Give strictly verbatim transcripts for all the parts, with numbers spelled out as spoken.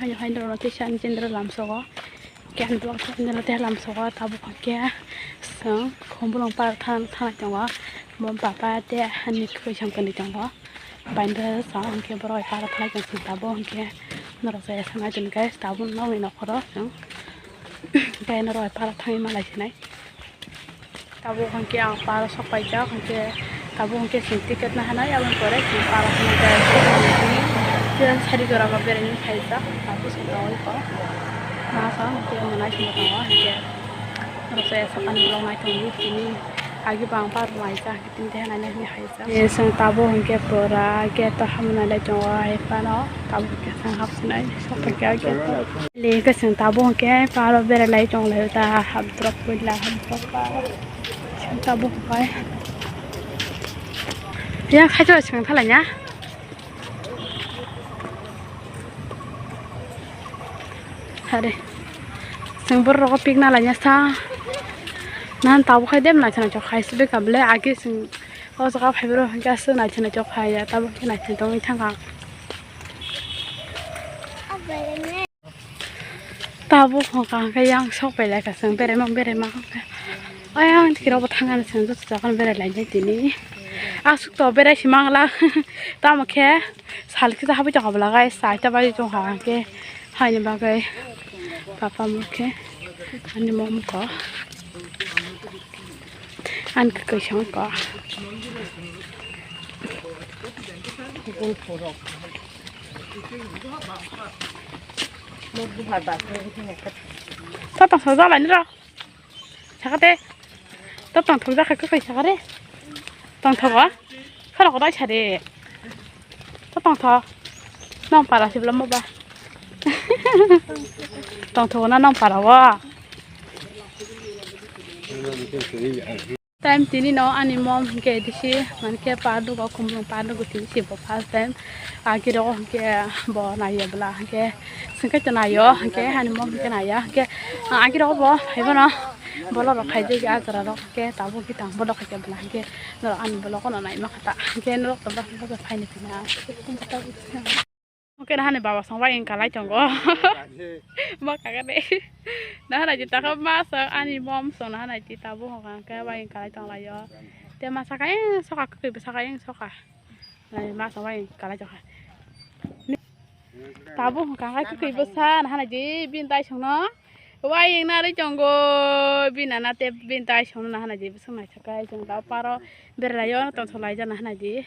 Haino haino rwno tei sani jendra lamsogo. Khe ani vlog sani jendra tei lamsogo tabuk hwnkhe chwng Khumulwng par than-, thanai tongo. Mom papa tei ani kwcham kwnwi tongo. Bainda sa hwnkhe borok bai para thanai tong chwng tabuk hwnkhe norok jaya sanai tong guys tabuk nokni nokhoro chwng. Tei norok bai para thangwi malai sinai. Tabuk hwnkhe ang paro sok paijak, hwnkhe tabuk hwnkhe chwng ticket naharnai, aboni pore chwng paro hwnwi tei sari jora bo beraini phaijak, tabuk chwng tongwi kho. Masa hwnkhe mwnai songwi tongo, hwnkhe norok se sakani vlog naitongdi, tini agi bo ang paro naijak, hwnkhe tini deha naina hwnwi haijak. Chwng tabuk hwnkhe pura gate o habna lai tongo, hai phano tabuk hwnkhe chwng hapsinai, sok paikha gate o. Leke chwng tabuk hwnkhe paro berai lai tong lai ta hap drop puila hap drop paro. Chwng tabuk hwnkhe yang khaito chwng thalai ya. Hare chwng borok rok pik na lai ya sa. Nan tabuk khai dem nai chana chok khai sibika bele agi chwng o jaga phai boro hwnkhe aswk nai chana chok khai ya tabuk khe nai chana tongwi thangkha. Tabuk hwnkha hwnkhe yang sok pai lai kha chwng beraima beraima hwnkhe. Ayang tikirok bo thangani chwng joto jaga berai lainai tini. Aswk to berai si mangla tamo khe sal kisa habui tongkha bwla guys, saita bai tongkha hwnkhe haini bagwi papa mokhe ani mom ko ani kwkwi song ko. Totong sojak lainai rok. Sakate. Totong thok jakha kwkhwi sakare. Tongthogo. Khorok dai sade. Totong tho. Nong para sibla moba. Tongthogo na nong para o. Time tini no ani mom hwnkhe disi mankhe par dugo khumulwng par dugo tini si bo first time. Agi rogo hwnkhe bo naiya bwla hwnkhe swngkhe to naio hwnkhe ani mom hwnkhe naiya hwnkhe agi rogo bo phaibono bolong rok khaijak a jora rok hwnkhe tabuk hwnkhe tang bolong khaijak bwla hwnkhe norok ani bolong no naima kha ta hwnkhe norok to bwswk bwswk phaini phina. Oke, nahani baba song bai wngka lai tongo. Ma kaka de. Nahana ji takha ma sa ani mom song nahana ji tabuk hokha hwnkhe bai wngka lai tong laio. Te ma saka e soka kwkwi bwsaka e soka. Nai ma song bai wngka lai tongkha. Tabuk hokha hwnkhe kwkwi bwsa nahana ji bini tai songno. Bai wngna ri tongo bini nana te bini tai songno nahana ji bwswk naisaka chwng tabuk paro berai laio tongthok laijak nahana ji.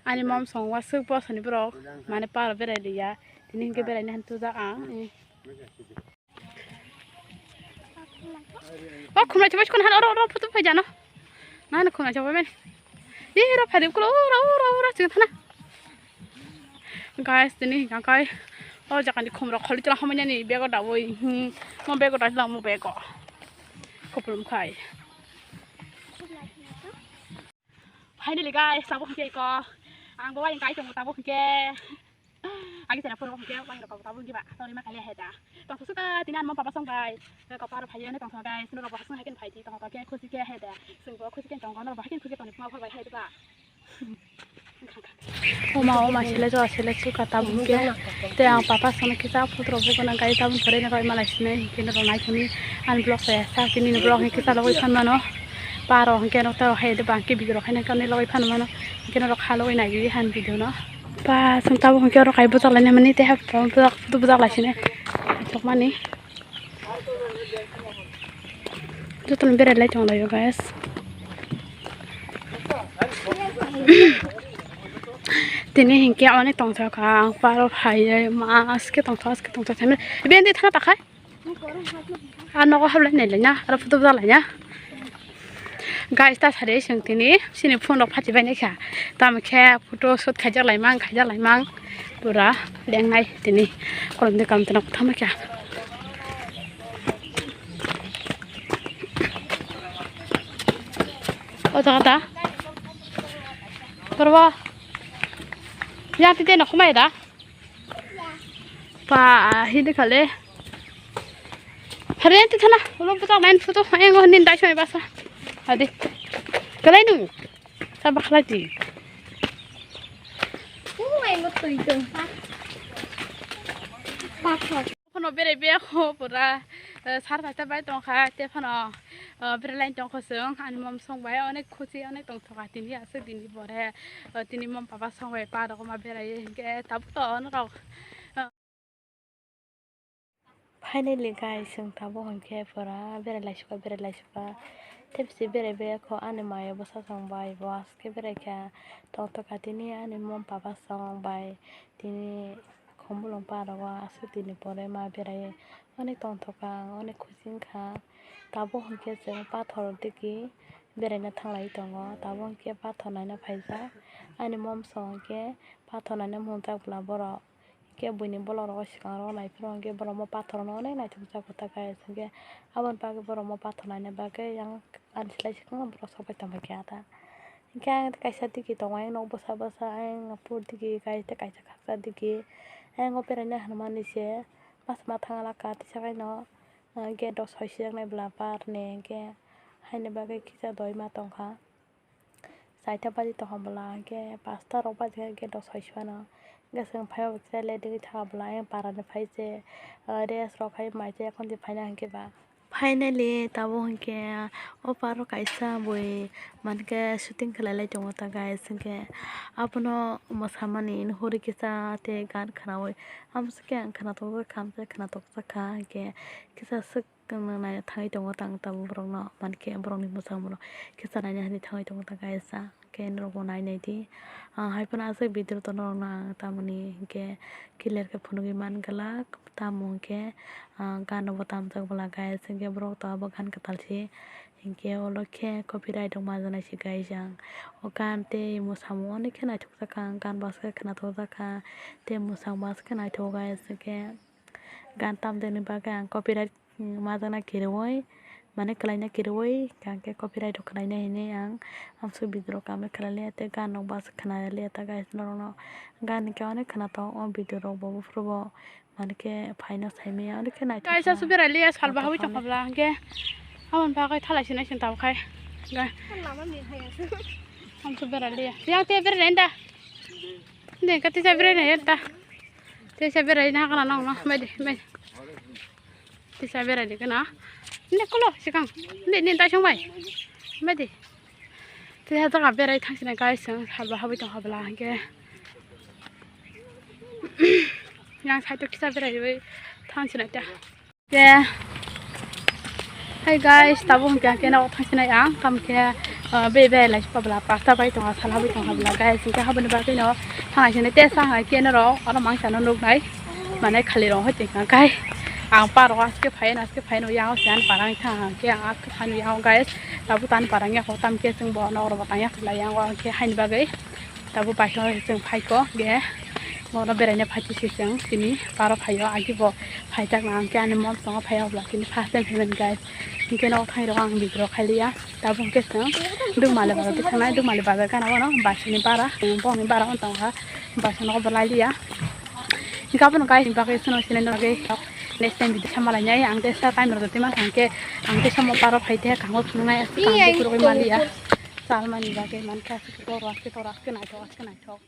Ani mom song waswk bosoni borok mane paro berai liya tini hinkhe berai ni han tujak ang. O khumlai chobos kono han oro oro photo phai jano. Nang khumlai chobos men. Ih ro phai kulo oro oro oro chwng thana. Guys tini hinkha kai o jaga ni khumrok kholi tla hamya ni bego da oi. Mo bego da lang mo bego. Khopulum khai. Finally guys, tabuk hwnkhe ko. Ang bo waring kai tongo tabuk hwnkhe. Agi tera phuru hwnkhe waring rok tabuk hwnkhe ba. Tori ma kali heda. Tong suka tinan mo papa song bai. Ko paro phai ne tong guys. Noro bo hasung hakin phai ti tong ke khusi ke heda. Sung bo khusi ke tong noro bo hakin khusi tong ma phai heda ba. Oma oma sele jo sele suka tabuk hwnkhe. Te ang papa sono kisa putro bugo na gai tabuk pore na roi malai sine hwnkhe noro nai thani. An block ya sa kini block hwnkhe kisa logoi phan mano. Paro hwnkhe nok taro hai de bangke video rok haino kani logoi phan mano. Hwnkhe norok kha logoi nai di han video no. Pa sung tabuk hwnkhe oro kai bwchak laina mani te hap bwchak bwchak lai sini. Tok mani. Jotono berai lai tong laio guys. Tini hwnkhe onek tongthok kha ang paro phaiwi ma aske tongthok aske tongthok thangwi biyandi thana takhai. Ah, nogo hablai nai lai na, aro photo bwchak lai na. Guys, ta sari chwng tini, chini phone rok phachi bai nai kha. Tamo khe photo shoot khaijak lai mang, khaijak lai mang. Pura lengnai tini. Kolom de kam tena kotha ma kha. O jaga ta. Korbo. Ya, tite no kumai da. Pa, hidi khale. Hare, ente thana. Ulo puta main photo. Engo nin dai choi basa. Hadi. Kalai nu. Sa bakhlai ti. U, engo tui tu. Phano berai be ako pura, eh, sar paita bai tongkha, te phano, eh, berai line tongkha chwng, ani mom song bai onek khusi, onek tongthoka tini aswk dini pore, eh, tini mom papa song bai pa rok ma berai hinkhe tabuk to ono rok. Finally guys, chwng tabuk hinkhe pura berai laisukha, berai laisukha. Tei bisi berai be ako ani maya bwsa song bai bo aswk khe berai kha, tongthoka tini ani mom papa song bai tini. Khumulwng pa rok o aswk dini pore ma berai onek tongthoka ang, onek khusi wngkha. Tabuk hinkhe chwng pathor digi beraina thanglai tongo, tabuk hinkhe pathor naina phaijak. Ani mom song hinkhe pathor naina mwngjak bwla borok, hinkhe buini bolong rogo swkang rogo naiphuru hinkhe borok mo pathor no onek naithokjak kotha guys, hinkhe aboni bagwi borok mo pathor naina bagwi yang ani slai swkang borok sok bai tongbaikha ta. Hinkhe ang kaisa digi tongo, ayang nok bwsa bwsa, ayang pur digi kaisa, kaisa khaksa digi. Ayang o beraina hinmani se, mas ma thang laka tisa kaino, ah, gate rok soi sijak nai bwla par ni, hinkhe haini bagwi kisa doi ma tongkha. Saita baji tongkha bwla, hinkhe pasta rok baji khe gate rok soi si mano. Hinkhe chwng phai o kisa late wngwi thang bwla, ayang para ni phai se, ah, rest rok khai mai se, ekhon se phaina hinkhe ba. Finally, tabuk hinkhe o paro kaisa bui mankhe shooting khlailai tongo ta guys, hinkhe abono mwsamani hwnwi kisa tei gan khwnaui, amo se khe ang khwnatok kha, khwnatok kha, hinkhe kisa swk nai thangwi tongo ta ang tabuk borokno, mankhe borokni mwsamung rok kisa naina hinwi thangwi tongo ta guys. Khe norok bo nai nai di. Ah, hai phano aswk video to norok no ang tamoni hinkhe clear khe phunugwi man glak, tamo hinkhe, ah, gan rok bo tamjak bwla guys, hinkhe borok to abo gan kwtal se, hinkhe olo khe copyright rok majana se guys ang. O gan tei mwsamung onek khe naithok jak kha, gan bo aswk khe khwnathok jak kha, tei mwsamung bo aswk khe naithok guys, hinkhe gan tamjaknai bagwi ang copyright, hmm, majana kwrwi, mane kwlaina kwrwi, hwnkhe copyright rok khwlaina hinwi ang amsuk video rok kami khwlailia tei gan rok bas khwnalia ta guys norokno. Gan hinkhe onek khwnatok o video rok bo buphuru bo, mankhe phaino saimaya onek khe naithok. Guys, khwna. Aswk berailia sal bahai tongkha bwla hinkhe aboni bagwi thalai sinai sing tabuk khai. Ga-, amsuk berailia. Yang te berai da. Dengka tisa berai nai ta. Tisa berai na kana nong no. Mai di, mai. Tisa berai di kana. Ne kulo sikang. Ne, ne ta song mai. Mai di. Tisa jaga berai thang sina guys, song salba habwi tong habla hangke. Yang saitok tisa berai bai thang sina ta. Ke. Hey guys, tabuk hwnkhe ang khe nogo thangsinai ang, tamo khe, ah, be be lai pabla pasta bai tongo, sala bai tongo bwla guys, hwnkhe haboni bagwi no thangsinai tei sa hai khe norok oro mangsa no nuknai, mane khali rong hai tongkha kai ang parok aske phai aske phai no yang se ani parang thang khe ang aske phai no yang guys, tabuk tani parang ya ko tam khe chwng bo norok bo tang ya lai yang o khe haini bagwi. Tabuk paisa chwng phaikho, ge bono beraina phaikhe se chwng tini paro phaio, agi bo phaijak na, hwnkhe ani mom songo phaio, obo tini first time phaimani guys. Hwnkhe nogo thangwi rok ang video khailiya. Tabuk hwnkhe chwng Dukmali bazar twi thangnai, Dukmali bazar gana bono baisani bara, bongni bara wng tongkha, baisano obo lailiya. Hwnkhe abono guys ni bagwi chwngno sinai bagwi next time video sama lainai. Ang tei sa time rok twi mankha, hwnkhe ang tei samo paro phaite kango phunuknai, aswk kango phunugwi maliya. Salmani bagwi mankha, aswk toro, aswk toro, aswk naithok, aswk naithok.